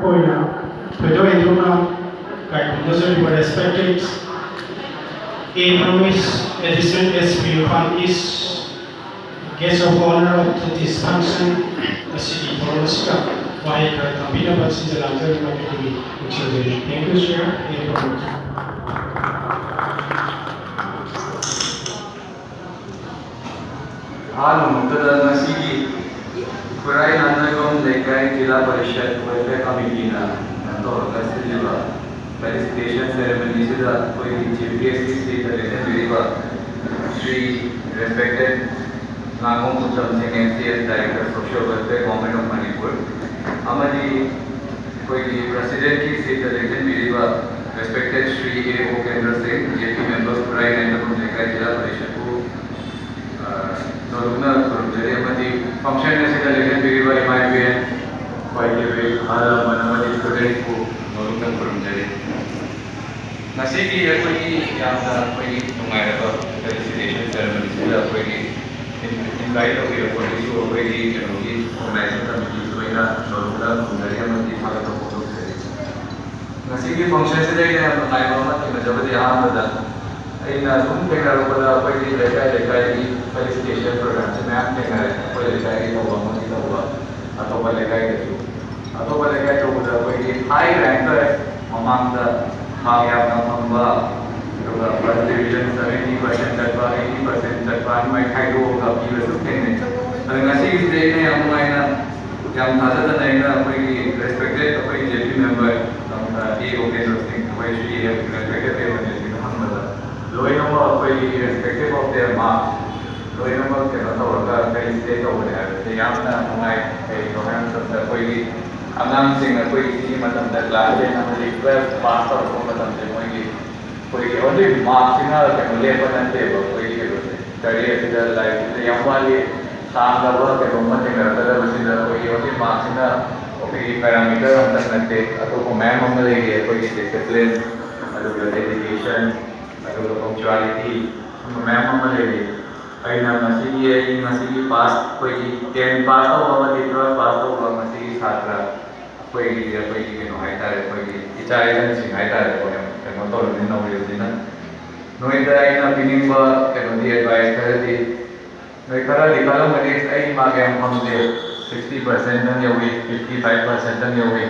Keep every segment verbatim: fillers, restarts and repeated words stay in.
ꯑꯣꯏꯅ ꯊꯣꯏꯗꯣꯛ ꯍꯦꯟꯗꯣꯛꯅ ꯀꯥꯏꯀꯨꯝꯅ ꯆꯠꯂꯤꯕ respected A Promise, Additional S P Imphal East, Guest of Honor of this function ꯑꯁꯤꯒꯤ ꯊꯧꯔꯝ ꯑꯁꯤꯗ ꯋꯥꯍꯩ ꯈꯔ ꯊꯝꯕꯤꯅꯕ ꯁꯤꯟꯖ ꯂꯥꯡꯖꯔꯤꯕ ꯑꯗꯨꯒꯤ ꯅꯤꯡꯁꯤꯡꯖꯔꯤ꯫ Thank you, sir. A Promise. ꯑꯍꯥꯟꯕꯃꯛꯇꯗ ꯉꯁꯤꯒꯤ ꯈꯨꯔꯥꯏ ꯅꯥꯟꯃꯩꯕꯝ ꯂꯩꯀꯥꯏ ꯖꯤꯂꯥ ꯄꯔꯤꯁꯠ ꯋꯦꯜꯐꯤꯌꯔ ꯀꯃꯤꯇꯤꯅ ꯀꯩꯅꯣ ꯇꯧꯔꯒ ꯁꯤꯜꯂꯤꯕ felicitation ceremony ꯁꯤꯗ ꯑꯩꯈꯣꯏꯒꯤ chief guest ꯁꯤꯗ ꯂꯦꯡꯖꯟꯕꯤꯔꯤꯕ ꯁ꯭ꯔꯤ respected ꯉꯥꯉꯣꯝ ꯄꯨꯆꯝ ꯁꯤꯡ, M C S, Director, Social Welfare, Government of Manipur, ꯑꯃꯗꯤ ꯑꯩꯈꯣꯏꯒꯤ president ꯀꯤ ꯁꯤꯗ ꯂꯦꯡꯖꯟꯕꯤꯔꯤꯕ respected ꯁ꯭ꯔꯤ A ꯒꯣꯀꯦꯟꯗ꯭ꯔ ꯁꯤꯡ, J P member, ꯈꯨꯔꯥꯏ ꯅꯥꯟꯃꯩꯕꯝ ꯂꯩꯀꯥꯏ ꯖꯤꯂꯥ ꯄꯔꯤꯁꯠꯄꯨ ꯅꯣꯂꯨꯛꯅ ꯈꯨꯔꯨꯝꯖꯔꯤ ꯑꯃꯗꯤ function ꯑꯁꯤꯗ ꯂꯦꯡꯖꯟꯕꯤꯔꯤꯕ ꯏꯃꯥ ꯏꯕꯦꯟ, ꯈ꯭ꯋꯥꯏꯗꯒꯤ ꯑꯍꯜ ꯂꯃꯟ ꯑꯃꯗꯤ student ꯄꯨ ꯅꯣꯂꯨꯛꯅ ꯈꯨꯔꯨꯝꯖꯔꯤ꯫ ꯉꯁꯤꯒꯤ ꯑꯩꯈꯣꯏꯒꯤ ꯌꯥꯝꯅ ꯑꯩꯈꯣꯏꯒꯤ ꯅꯨꯡꯉꯥꯏꯔꯕ felicitation ceremony ꯁꯤꯗ ꯑꯩꯈꯣꯏꯒꯤ invite ꯇꯧꯕꯤꯔꯛꯄꯒꯤꯁꯨ ꯑꯩꯈꯣꯏꯒꯤ ꯀꯩꯅꯣꯒꯤ organizing committee ꯁꯨ ꯑꯩꯅ ꯅꯣꯂꯨꯛꯅ ꯈꯨꯔꯨꯝꯖꯔꯤ ꯑꯃꯗꯤ ꯊꯥꯒꯠꯄ ꯐꯣꯡꯗꯣꯛꯆꯔꯤ꯫ ꯉꯁꯤꯒꯤ function ꯁꯤꯗ ꯑꯩꯅ ꯌꯥꯝ ꯅꯨꯡꯉꯥꯏꯕ ꯑꯃ ꯊꯦꯡꯅꯖꯕꯗꯤ ꯑꯍꯥꯟꯕꯗ ꯑꯩꯅ ꯁꯨꯝ ꯊꯦꯡꯅꯔꯛꯄꯗ ꯑꯩꯈꯣꯏꯒꯤ ꯂꯩꯀꯥꯏ ꯂꯩꯀꯥꯏꯒꯤ felicitation program ꯁꯦ ꯃꯌꯥꯝ ꯊꯦꯡꯅꯔꯦ꯫ ꯑꯩꯈꯣꯏ ꯂꯩꯀꯥꯏꯒꯤ ꯇꯧꯕ ꯑꯃꯗꯤ ꯇꯧꯕ ꯑꯇꯣꯞꯄ ꯂꯩꯀꯥꯏꯗꯁꯨ꯫ ꯑꯇꯣꯞꯄ ꯂꯩꯀꯥꯏ ꯇꯧꯕꯗ ꯑꯩꯈꯣꯏꯒꯤ high ranker ꯃꯃꯥꯡꯗ mark ꯌꯥꯝꯅ ꯐꯪꯕ, ꯑꯗꯨꯒ first division seventy percent ꯆꯠꯄ, eighty percent ꯆꯠꯄ ꯑꯗꯨꯃꯥꯏꯅ ꯈꯥꯏꯗꯣꯛꯑꯒ ꯄꯤꯕꯁꯨ ꯊꯦꯡꯅꯩ꯫ ꯑꯗꯣ ꯉꯁꯤꯒꯤꯁꯤꯗꯤ ꯑꯩꯅ ꯌꯥꯝ ꯅꯨꯡꯉꯥꯏꯅ, ꯌꯥꯝ ꯊꯥꯖꯗꯅ ꯑꯩꯅ ꯑꯩꯈꯣꯏꯒꯤ respected ꯑꯩꯈꯣꯏ J P member, ꯑ, A ꯒꯣꯀꯦꯟꯗ꯭ꯔ ꯁꯤꯡ, ꯑꯩꯈꯣꯏ ꯁ꯭ꯔꯤ A ꯒꯣꯀꯦꯟꯗ꯭ꯔ ꯁꯤꯡ, respected A ꯒꯣꯀꯦꯟꯗ꯭ꯔ ꯁꯤꯡꯗ ꯍꯪꯕꯗ ꯂꯣꯏꯅꯃꯛ ꯑꯩꯈꯣꯏꯒꯤ irrespective of their marks ꯂꯣꯏꯅꯃꯛ ꯀꯩꯅꯣ ꯇꯧꯔꯒ felicitate ꯇꯧꯕꯅꯦ ꯍꯥꯏꯕꯁꯦ ꯌꯥꯝꯅ ꯅꯨꯡꯉꯥꯏ꯫ ꯀꯩꯒꯤꯅꯣ ꯍꯥꯏꯕ ꯃꯇꯝꯗ ꯑꯩꯈꯣꯏꯒꯤ ꯑꯉꯥꯡꯁꯤꯡ ꯑꯩꯈꯣꯏꯒꯤ ꯁꯤꯒꯤ ꯃꯇꯝꯗ class ten ꯑꯃꯗꯤ twelve pass ꯇꯧꯔꯛꯄ ꯃꯇꯝꯁꯦ ꯃꯣꯏꯒꯤ ꯑꯩꯈꯣꯏꯒꯤ only mark ꯁꯤꯅ ꯀꯩꯅꯣ ꯂꯦꯞꯄ ꯅꯠꯇꯦꯕ꯫ ꯑꯩꯈꯣꯏꯒꯤ ꯀꯩꯅꯣꯁꯦ, career ꯁꯤꯗ ꯂꯥꯏꯔꯤꯛꯁꯤꯗ ꯌꯥꯝ ꯋꯥꯠꯂꯤ, ꯁꯥꯡꯗꯕ ꯀꯩꯅꯣꯝꯃ ꯊꯦꯡꯅꯔꯛꯀꯗꯕꯁꯤꯗ ꯑꯩꯈꯣꯏꯒꯤ only mark ꯁꯤꯅ ꯑꯩꯈꯣꯏꯒꯤ parameter ꯑꯃꯇꯪ ꯅꯠꯇꯦ, ꯑꯇꯣꯞꯄ ꯃꯌꯥꯝ ꯑꯃ ꯂꯩꯔꯤ꯫ ꯑꯩꯈꯣꯏꯒꯤ discipline, ꯑꯗꯨꯒ dedication, ꯑꯗꯨꯒ punctuality, ꯁꯨꯝꯕ ꯃꯌꯥꯝ ꯑꯃ ꯂꯩꯔꯤ꯫ ꯑꯩꯅ ꯉꯁꯤꯒꯤ, ꯑꯩ ꯉꯁꯤꯒꯤ pass, ꯑꯩꯈꯣꯏꯒꯤ ten pass ꯇꯧꯕ ꯑꯃꯗꯤ twelve pass ꯇꯧꯕ ꯉꯁꯤꯒꯤ ꯁꯥꯇ꯭ꯔ ꯑꯩꯈꯣꯏꯒꯤꯗꯤ ꯑꯩꯈꯣꯏꯒꯤ ꯀꯩꯅꯣ ꯍꯥꯏꯇꯥꯔꯦ, ꯑꯩꯈꯣꯏꯒꯤ ꯏꯆꯥ ꯏꯆꯟꯁꯤꯡ ꯍꯥꯏꯇꯥꯔꯦꯀꯣ, ꯌꯥꯝ ꯀꯩꯅꯣ ꯇꯧꯔꯕꯅꯤꯅ, ꯅꯧꯔꯤꯕꯅꯤꯅ, ꯅꯣꯏꯗ ꯑꯩꯅ ꯄꯤꯅꯤꯡꯕ ꯀꯩꯅꯣꯗꯤ, ꯑꯦꯗꯚꯥꯏꯁ ꯈꯔꯗꯤ, ꯅꯣꯏ ꯈꯔꯗꯤ ꯈꯜꯂꯝꯒꯅꯤ, "ꯑꯩ ꯃꯥꯔꯛ ꯌꯥꯝ ꯐꯪꯗꯦ, ꯁꯤꯛꯁꯇꯤ ꯄꯥꯔꯁꯦꯟꯗꯪ ꯌꯧꯏ, ꯐꯤꯐꯇꯤ ꯐꯥꯏꯚ ꯄꯥꯔꯁꯦꯟꯗꯪ ꯌꯧꯏ,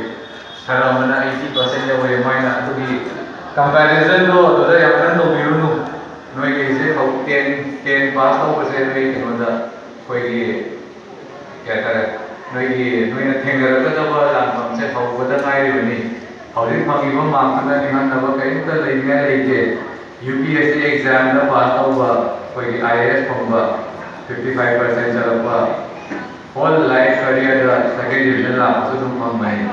ꯈꯔ ꯑꯃꯅ ꯑꯩꯠꯇꯤ ꯄꯥꯔꯁꯦꯟ ꯌꯧꯏ", ꯑꯗꯨꯃꯥꯏꯅ꯫ ꯑꯗꯨꯒꯤ ꯀꯝꯄꯦꯔꯤꯖꯟꯗꯣ ꯑꯗꯨꯗ ꯌꯥꯝ ꯀꯟꯅ ꯇꯧꯕꯤꯔꯨꯅꯨ꯫ ꯅꯣꯏꯒꯤ ꯍꯧꯖꯤꯛ ꯍꯧ-, ꯇꯦꯟ, ꯇꯦꯟ ꯄꯥꯁ ꯇꯧꯕꯁꯦ ꯅꯣꯏ ꯀꯩꯅꯣꯗ, ꯑꯩꯈꯣꯏꯒꯤ ꯀꯩ ꯍꯥꯏꯇꯥꯔꯦ, ꯅꯣꯏꯒꯤ, ꯅꯣꯏꯅ ꯊꯦꯡꯅꯔꯛꯀꯗꯕ ꯂꯥꯟꯐꯝꯁꯦ ꯍꯧꯕꯗ ꯉꯥꯏꯔꯤꯕꯅꯤ꯫ ꯍꯧꯖꯤꯛ ꯐꯪꯉꯤꯕ ꯃꯥꯔꯛꯇꯨꯅ ꯅꯤꯡꯍꯟꯅꯕ ꯀꯔꯤꯝꯇ ꯂꯩꯅꯤꯡꯉꯥꯏ ꯂꯩꯇꯦ꯫ ꯌꯨ ꯄꯤ ꯑꯦꯁ ꯁꯤ ꯑꯦꯛꯖꯥꯝꯗ ꯄꯥꯁ ꯇꯧꯕ, ꯑꯩꯈꯣꯏꯒꯤ ꯑꯥꯏ ꯑꯦ ꯑꯦꯁ ꯐꯪꯕ, ꯐꯤꯐꯇꯤ ꯐꯥꯏꯚ ꯄꯥꯔꯁꯦꯟ ꯆꯠꯂꯛꯄ, ꯍꯣꯜ ꯂꯥꯏꯐ ꯀꯔꯤꯌꯔꯗ ꯁꯦꯀꯦꯟ ꯗꯤꯚꯤꯖꯟ ꯂꯥꯛꯄꯁꯨ ꯑꯗꯨꯝ ꯐꯪꯕꯅꯤ꯫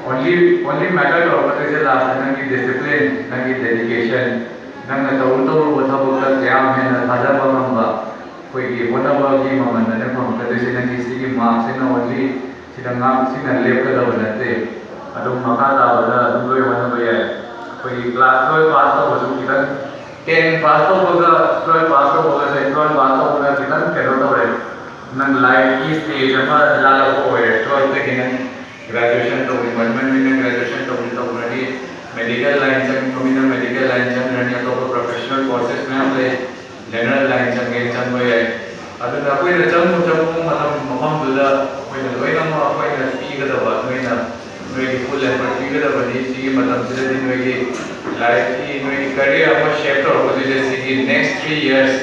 ꯑꯣꯟꯂꯤ, ꯑꯣꯟꯂꯤ ꯃꯦꯇꯔ ꯇꯧꯔꯛꯀꯗꯣꯏꯁꯦ ꯂꯥꯁꯇ ꯅꯪꯒꯤ ꯗꯤꯁꯤꯄ꯭ꯂꯤꯟ, ꯅꯪꯒꯤ ꯗꯦꯗꯤꯀꯦꯁꯟ, ꯅꯪꯅ ꯇꯧꯔꯨ ꯇꯧꯔꯨꯕ ꯊꯕꯛꯇ ꯀꯌꯥꯝ ꯍꯦꯟꯅ ꯊꯥꯖꯕ ꯉꯝꯕ, ꯑꯩꯈꯣꯏꯒꯤ ꯍꯣꯠꯅꯕꯒꯤ ꯃꯃꯜꯗꯅꯦ ꯐꯪꯉꯛꯀꯗꯣꯏꯁꯦ꯫ ꯅꯪꯒꯤ ꯁꯤꯒꯤ ꯃꯥꯔꯛꯁꯤꯅ ꯑꯣꯟꯂꯤ ꯁꯤꯗ ꯉꯥꯛ ꯁꯤꯅ ꯂꯦꯞꯀꯗꯕ ꯅꯠꯇꯦ꯫ ꯑꯗꯨꯝ ꯃꯈꯥ ꯇꯥꯕꯗ ꯑꯗꯨꯝ ꯂꯣꯏ ꯍꯣꯠꯅꯕ ꯌꯥꯏ꯫ ꯑꯩꯈꯣꯏꯒꯤ ꯀ꯭ꯂꯥꯁ ꯇꯨꯌꯦꯜꯞ ꯄꯥꯁ ꯇꯧꯕꯁꯨ ꯈꯤꯇꯪ, ꯇꯦꯟ ꯄꯥꯁ ꯇꯧꯕꯒ ꯇꯨꯌꯦꯜꯞ ꯄꯥꯁ ꯇꯧꯕꯒꯁꯦ, ꯇꯨꯌꯦꯜꯞ ꯄꯥꯁ ꯇꯧꯕꯅ ꯈꯤꯇꯪ ꯀꯩꯅꯣ ꯇꯧꯔꯦ꯫ ꯅꯪ ꯂꯥꯏꯐꯀꯤ ꯁ꯭ꯇꯦꯖ ꯑꯃ ꯂꯥꯜꯂꯛꯄ ꯑꯣꯏꯔꯦ꯫ ꯇꯨꯌꯦꯜꯞꯇꯒꯤ ꯅꯪ ꯒ꯭ꯔꯦꯖꯨꯑꯦꯁꯟ ꯇꯧꯅꯤꯡꯕ ꯃꯤꯅ ꯒ꯭ꯔꯦꯖꯨꯑꯦꯁꯟ ꯇꯧꯅꯤ ꯇꯧꯈ꯭ꯔꯅꯤ, ꯃꯦꯗꯤꯀꯦꯜ ꯂꯥꯏꯟ ꯆꯪꯅꯤꯡꯕ ꯃꯤꯅ ꯃꯦꯗꯤꯀꯦꯜ ꯂꯥꯏꯟ ꯆꯪꯈ꯭ꯔꯅꯤ, ꯑꯇꯣꯞꯄ ꯄ꯭ꯔꯣꯐꯦꯁꯅꯦꯜ ꯀꯣꯔꯁꯦꯁ ꯃꯌꯥꯝ ꯂꯩ, ꯖꯦꯅꯔꯦꯜ ꯂꯥꯏꯟ ꯆꯪꯒꯦ ꯆꯪꯕ ꯌꯥꯏ꯫ ꯑꯗꯨꯅ ꯑꯩꯈꯣꯏꯅ ꯆꯪꯉꯨ ꯆꯪꯉꯨ ꯃꯇꯝ ꯃꯐꯝꯗꯨꯗ ꯑꯩꯈꯣꯏꯅ ꯂꯣꯏꯅꯃꯛ ꯑꯩꯈꯣꯏꯅ ꯄꯤꯒꯗꯕ, ꯅꯣꯏꯅ, ꯅꯣꯏꯒꯤ ꯐꯨꯜ ꯑꯦꯐꯔꯠ ꯄꯤꯒꯗꯕꯅꯤ꯫ ꯁꯤꯒꯤ ꯃꯇꯝꯁꯤꯗꯗꯤ ꯅꯣꯏꯒꯤ ꯂꯥꯏꯐꯀꯤ, ꯅꯣꯏꯒꯤ ꯀꯔꯤꯌꯔ ꯑꯃ ꯁꯦꯞ ꯇꯧꯔꯛꯄꯗꯨꯗ ꯁꯤꯒꯤ next three years,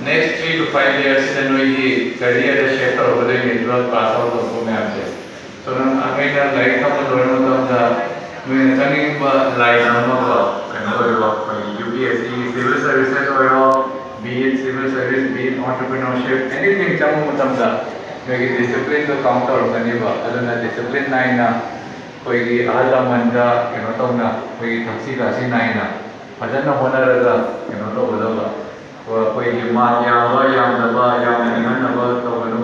next three to five ꯌꯔꯁꯁꯤꯗ ꯅꯣꯏꯒꯤ ꯀꯔꯤꯌꯔꯗ ꯁꯦꯞ ꯇꯧꯔꯛꯀꯗꯣꯏꯅꯤ, ꯇꯨꯌꯦꯜꯞ ꯄꯥꯁ ꯑꯥꯎꯠ ꯇꯧꯔꯛꯄ ꯃꯌꯥꯝꯁꯦ꯫ So ꯅꯪ ꯑꯩꯈꯣꯏꯅ ꯂꯥꯏꯔꯤꯛ ꯇꯝꯕ ꯂꯣꯏꯔ ꯃꯇꯝꯗ ꯅꯣꯏꯅ ꯆꯪꯅꯤꯡꯕ ꯂꯥꯏꯟ ꯑꯃꯀꯣ, ꯀꯩꯅꯣ ꯑꯣꯏꯔꯣ, ꯑꯩꯈꯣꯏꯒꯤ U P S C, civil services ꯑꯣꯏꯔꯣ, be it civil service, be it entrepreneurship, anything ꯆꯪꯕ ꯃꯇꯝꯗ ꯅꯣꯏꯒꯤ ꯗꯤꯁꯤꯄ꯭ꯂꯤꯟꯗꯣ ꯀꯥꯎꯟ ꯇꯧꯔꯛꯀꯅꯦꯕ꯫ ꯑꯗꯨꯅ ꯗꯤꯁꯤꯄ꯭ꯂꯤꯟ ꯅꯥꯏꯅ ꯑꯩꯈꯣꯏꯒꯤ ꯑꯍꯜ ꯂꯃꯟꯗ ꯀꯩꯅꯣ ꯇꯧꯅ, ꯑꯩꯈꯣꯏꯒꯤ ꯊꯛꯁꯤ ꯈꯥꯁꯤ ꯅꯥꯏꯅ ꯐꯖꯅ ꯍꯣꯠꯅꯔꯒ ꯀꯩꯅꯣ ꯇꯧꯒꯗꯕ꯫ ꯑꯩꯈꯣꯏꯒꯤ ꯃꯥꯔꯛ ꯌꯥꯝꯕ ꯌꯥꯝꯗꯕ, ꯌꯥꯝꯅ ꯅꯤꯡꯍꯟꯅꯕ ꯇꯧꯒꯅꯨ꯫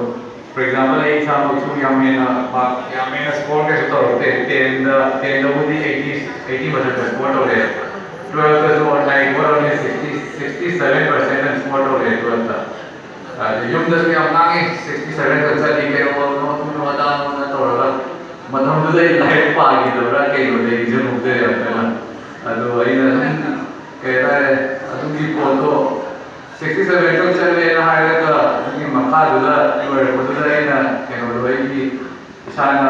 For example, ꯑꯩ ꯏꯁꯥꯃꯛꯁꯨ ꯌꯥꯝ ꯍꯦꯟꯅ ꯃꯥꯔꯛ ꯌꯥꯝ ꯍꯦꯟꯅ ꯁ꯭ꯀꯣꯔ ꯀꯩꯁꯨ ꯇꯧꯔꯛꯇꯦ꯫ ꯇꯦꯟꯗ, ꯇꯦꯟꯗꯕꯨꯗꯤ ꯑꯩꯠꯇꯤ, ꯑꯩꯠꯇꯤ ꯃꯊꯛꯇ ꯁ꯭ꯀꯣꯔ ꯇꯧꯔꯛꯑꯦ꯫ ꯇꯨꯌꯦꯜꯞꯇꯁꯨ online sixty, sixty seven percent score ꯇꯧꯔꯛꯑꯦ ꯇꯨꯌꯦꯜꯞꯇ꯫ ꯑꯗ ꯌꯨꯝꯗꯁꯨ ꯌꯥꯝ ꯉꯥꯡꯉꯤ, "ꯁꯤꯛꯁꯇꯤ ꯁꯚꯦꯟ ꯈꯛ ꯆꯠꯂꯤ ꯀꯩꯅꯣ, ꯑꯗꯨꯅꯣ ꯑꯗꯥꯅꯣꯅ" ꯇꯧꯔꯒ꯫ ꯃꯇꯝꯗꯨꯗ ꯑꯩ ꯂꯥꯏꯔꯤꯛ ꯄꯥꯈꯤꯗꯕ꯭ꯔꯥ ꯀꯩꯅꯣꯗꯤ ꯑꯩ ꯅꯤꯡꯁꯤꯡꯍꯧꯗ꯭ꯔꯦ ꯌꯥꯝ ꯀꯟꯅ꯫ ꯑꯗꯣ ꯑꯩꯅ ꯑꯗꯨꯝ ꯀꯩ ꯍꯥꯏꯇꯥꯔꯦ, ꯑꯗꯨꯒꯤ ꯄꯣꯠꯇꯣ sixty seven ꯈꯛ ꯆꯠꯂꯦꯅ ꯍꯥꯏꯔꯒ ꯑꯗꯨꯒꯤ ꯃꯈꯥꯗꯨꯗ ꯂꯣꯏꯔꯛꯄꯗꯨꯗ ꯑꯩꯅ ꯀꯩꯅꯣꯗꯣ ꯑꯩꯒꯤ ꯏꯁꯥꯅ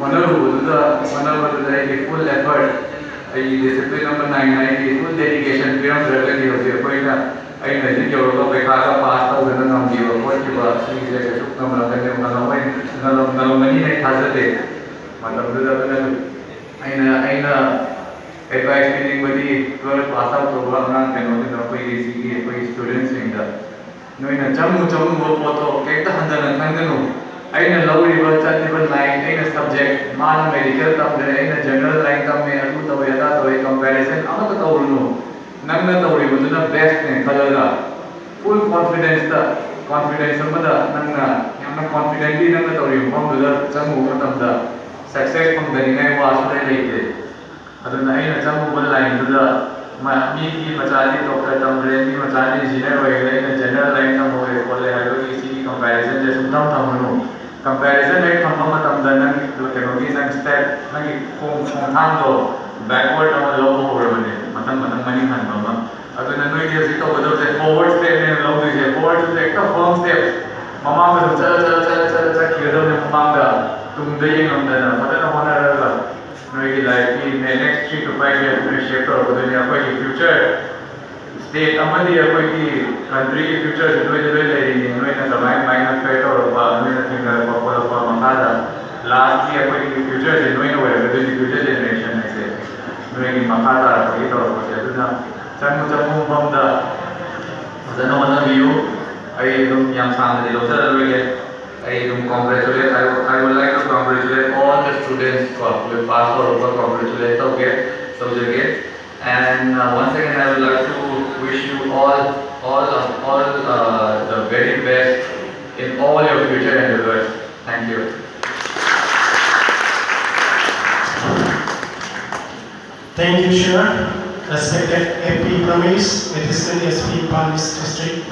ꯍꯣꯠꯅꯔꯨꯕꯗꯨꯗ ꯍꯣꯠꯅꯕꯗꯨꯗ ꯑꯩꯒꯤ full effort, ꯑꯩꯒꯤ discipline ꯑꯃ ꯅꯥꯏꯅ ꯑꯩꯒꯤ full dedication ꯄꯤꯔꯝꯗ꯭ꯔꯒꯗꯤ ꯍꯧꯖꯤꯛ ꯑꯩꯈꯣꯏꯅ ꯑꯩꯅ ꯍꯧꯖꯤꯛ ꯌꯧꯔꯒ ꯄꯩꯈꯥꯒ pass ꯇꯧꯗꯅ ꯉꯝꯈꯤꯕ ꯈꯣꯠꯈꯤꯕ ꯁꯤꯒꯤꯁꯦ ꯀꯩꯁꯨ ꯉꯝꯂꯝꯒꯅꯤ, ꯉꯝꯂꯝꯃꯣꯏ-, ꯉꯝꯂꯝ-, ꯉꯝꯂꯝꯒꯅꯤꯅ ꯑꯩ ꯊꯥꯖꯗꯦ꯫ ꯃꯇꯝꯗꯨꯗ ꯑꯗꯨꯅ ꯑꯩꯅ, ꯑꯩꯅ advice ꯄꯤꯅꯤꯡꯕꯗꯤ twelve pass out ꯇꯧꯕ ꯑꯉꯥꯡ ꯀꯩꯅꯣꯗꯨꯗ ꯑꯩꯈꯣꯏꯒꯤ ꯁꯤꯒꯤ ꯑꯩꯈꯣꯏꯒꯤ studentꯁꯤꯡꯗ ꯅꯣꯏꯅ ꯆꯪꯉꯨ ꯆꯪꯉꯨꯕ ꯄꯣꯠꯇꯣ ꯀꯩꯝꯇ ꯍꯟꯊꯅ ꯈꯟꯒꯅꯨ꯫ ꯑꯩꯅ ꯂꯧꯔꯤꯕ ꯆꯠꯂꯤꯕ line, ꯑꯩꯅ subject, ꯃꯥꯅ medical ꯇꯝꯈ꯭ꯔꯦ, ꯑꯩꯅ general line ꯇꯝꯃꯦ, ꯑꯗꯨ ꯇꯧꯋꯦ, ꯑꯗꯥ ꯇꯧꯋꯦ, comparison ꯑꯃꯠꯇ ꯇꯧꯔꯨꯅꯨ꯫ ꯅꯪꯅ ꯇꯧꯔꯤꯕꯗꯨꯅ bestꯅꯦ ꯈꯜꯂꯒ full confidenceꯇ, confidence ꯑꯃꯗ ꯅꯪꯅ ꯌꯥꯝꯅ confidently ꯅꯪꯅ ꯇꯧꯔꯤꯕ ꯃꯐꯝꯗꯨꯗ ꯆꯪꯉꯨꯕ ꯃꯇꯝꯗ success ꯐꯪꯗꯅꯤꯡꯉꯥꯏ ꯋꯥ ꯁꯨꯡꯂꯩ ꯂꯩꯇꯦ꯫ ꯑꯗꯨꯅ ꯑꯩꯅ ꯆꯪꯉꯨꯕ lineꯗꯨꯗ ꯃ-, ꯃꯤꯒꯤ ꯃꯆꯥꯗꯤ doctor ꯇꯝꯈ꯭ꯔꯦ, ꯃꯤ ꯃꯆꯥꯗꯤ engineer ꯑꯣꯏꯈ꯭ꯔꯦ, ꯑꯩꯅ general line ꯇꯝꯍꯧꯔꯦ ꯈꯣꯠꯂꯦ ꯍꯥꯏꯕꯒꯤ ꯁꯤꯒꯤ comparisonꯁꯦ ꯁꯨꯡꯊꯝ ꯊꯝꯒꯅꯨ꯫ Comparison ꯍꯦꯛ ꯊꯝꯕ ꯃꯇꯝꯗ ꯅꯪꯒꯤ ꯀꯩꯅꯣꯒꯤ ꯅꯪ step, ꯅꯪꯒꯤ ꯈꯣꯡ-, ꯈꯣꯡꯊꯥꯡꯗꯣ backward ꯑꯃ ꯂꯧꯕ ꯍꯧꯔꯕꯅꯦ꯫ ꯃꯊꯪ ꯃꯊꯪ ꯃꯅꯤꯡ ꯍꯟꯕ ꯑꯃ꯫ ꯑꯗꯨꯅ ꯅꯣꯏꯗꯤ ꯍꯧꯖꯤꯛ ꯇꯧꯒꯗꯕꯁꯦ forward stepꯅꯦꯅ ꯂꯧꯗꯣꯏꯁꯦ꯫ Forwardꯁꯤꯗ ꯍꯦꯛꯇ firm step ꯃꯃꯥꯡꯗ ꯑꯗꯨꯝ ꯆꯠꯂ, ꯆꯠꯂ, ꯆꯠꯂ, ꯆꯠꯂ ꯆꯠꯈꯤꯒꯗꯕꯅꯦ꯫ ꯃꯃꯥꯡꯗ ꯇꯨꯡꯗ ꯌꯦꯡꯉꯝꯗꯅ ꯐꯖꯅ ꯍꯣꯠꯅꯔꯒ ꯅꯣꯏꯒꯤ lifeꯀꯤ next three to five years ꯅꯣꯏ shape ꯇꯧꯔꯛꯀꯗꯣꯏꯅꯦ꯫ ꯑꯩꯈꯣꯏꯒꯤ future state ꯑꯃꯗꯤ ꯑꯩꯈꯣꯏꯒꯤ countryꯒꯤ futureꯁꯦ ꯅꯣꯏꯗ ꯂꯣꯏ ꯂꯩꯔꯤꯅꯤ꯫ ꯅꯣꯏꯅ ꯀꯃꯥꯏ ꯀꯃꯥꯏꯅ fare ꯇꯧꯔꯛꯄ, ꯅꯣꯏꯅ ꯊꯦꯡꯅꯔꯛꯄ ꯈꯣꯠꯂꯛꯄ ꯃꯈꯥꯗ lastꯀꯤ ꯑꯩꯈꯣꯏꯒꯤ futureꯁꯦ ꯅꯣꯏꯅ ꯑꯣꯏꯔꯛꯀꯗꯣꯏꯅꯤ, future generation ꯍꯥꯏꯁꯦ ꯅꯣꯏꯒꯤ ꯃꯈꯥ ꯇꯥꯔꯛꯄꯒꯤ ꯇꯧꯔꯛꯄꯁꯦ꯫ ꯑꯗꯨꯅ ꯆꯪꯉꯨ ꯆꯪꯉꯨ ꯃꯐꯝꯗ ꯐꯖꯅ ꯍꯣꯠꯅꯕꯤꯌꯨ꯫ ꯑꯩ ꯑꯗꯨꯝ ꯌꯥꯝ ꯁꯥꯡꯅꯗꯤ ꯂꯧꯖꯔꯔꯣꯏꯒꯦ꯫ ꯑꯩ ꯑꯗꯨꯝ congratulate, I would, I would like to congratulate all the students ꯀꯣ, ꯑꯩꯈꯣꯏ pass ꯇꯧꯔꯛꯄ congratulate ꯇꯧꯒꯦ, ꯇꯧꯖꯒꯦ꯫ And uh, once again, I would like to wish you all, all, of all uh, the very best in all your future endeavors. Thank you. Thank you, Chair. Respected M P Ramesh, Assistant S P Imphal East District.